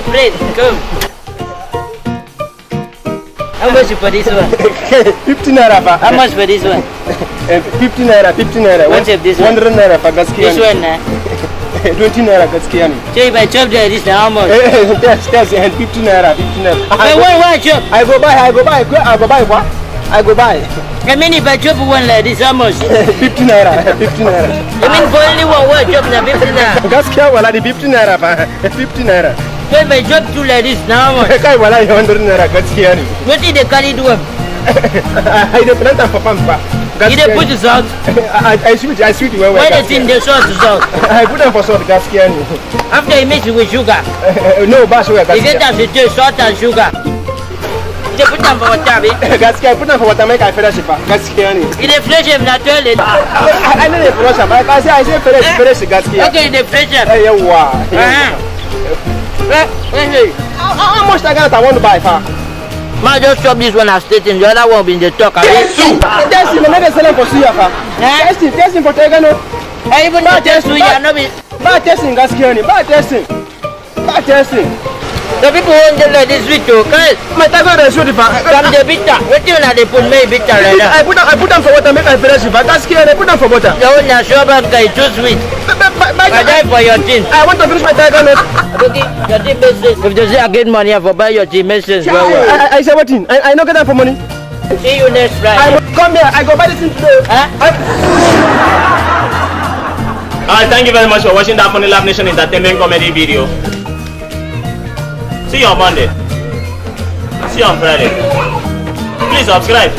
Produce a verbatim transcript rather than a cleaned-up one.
Friend, come. How much for this one? Fifty naira, fa. How much for this one? Eh, fifty naira, fifty naira. What of this one? Hundred naira, fa, gaskiya. This one na. Twenty naira, gaskiya ne. So if I chop there, this na how much? Eh, eh, test, test, and fifty naira, fifty naira. But why, why I chop? I go buy, I go buy, I go buy, kwa. I go buy. I mean, if I chop one like this, how much? Fifty naira, fifty naira. I mean, for only one, one chop na fifty naira. Gaskiya, wala, the fifty naira, fa. Fifty naira. So if I chop two like this, na how much? Kai, wala, hundred naira, gaskiya ne. Wetin dey carry do am? I dey plant am for farm, fa. You dey put the salt? I, I sweet, I sweet well well. Why the thing dey salt to salt? I put am for salt, gaskiya ne. After you mix it with sugar, No, ba sugar, you get gaskiya. As you taste salt and sugar. You dey put am for water, abi? Gaskiya, I put am for water, make I finish it, fa. Gaskiya ne. You dey flush am na toilet. I, I no dey flush am. I, I say, I say finish, finish it, gaskiya. Okay, you dey flush am. Eh, yawa. Uh-huh. Eh, eh, eh. How, how how much Tiger Nut I want to buy, fa? Ma just chop this one as stating. The other one been dey talk, abi? Testing, no, make dem sell am for suya, fa. Eh? Testing, testing for Tiger Nut. Eh, even no test we are no be. Ba testing, gaskiya ne. Ba testing. Ba testing. The people wey dey like this sweet o, guys. My Tiger Nut is sweet, fa. Some dey bitter. Wetin una dey put make e bitter like that? I put am, I put am for water, make I finish it, fa. Gaskiya ne, I put am for water. The one na sure bag guy too sweet. Ba, ba, ba, ba, I die for your thing. I want to finish my Tiger Nut. Aboki, your thing make sense. If you say I get money, I for buy your thing make sense well well. I, I, I say wetin? I, I no get am for money. See you next I Friday. Come here. I go buy this thing today. Huh? I, Alright, thank you very much for watching that Funny Love Nation entertainment comedy video. See you on Monday. See you on Friday. Please subscribe.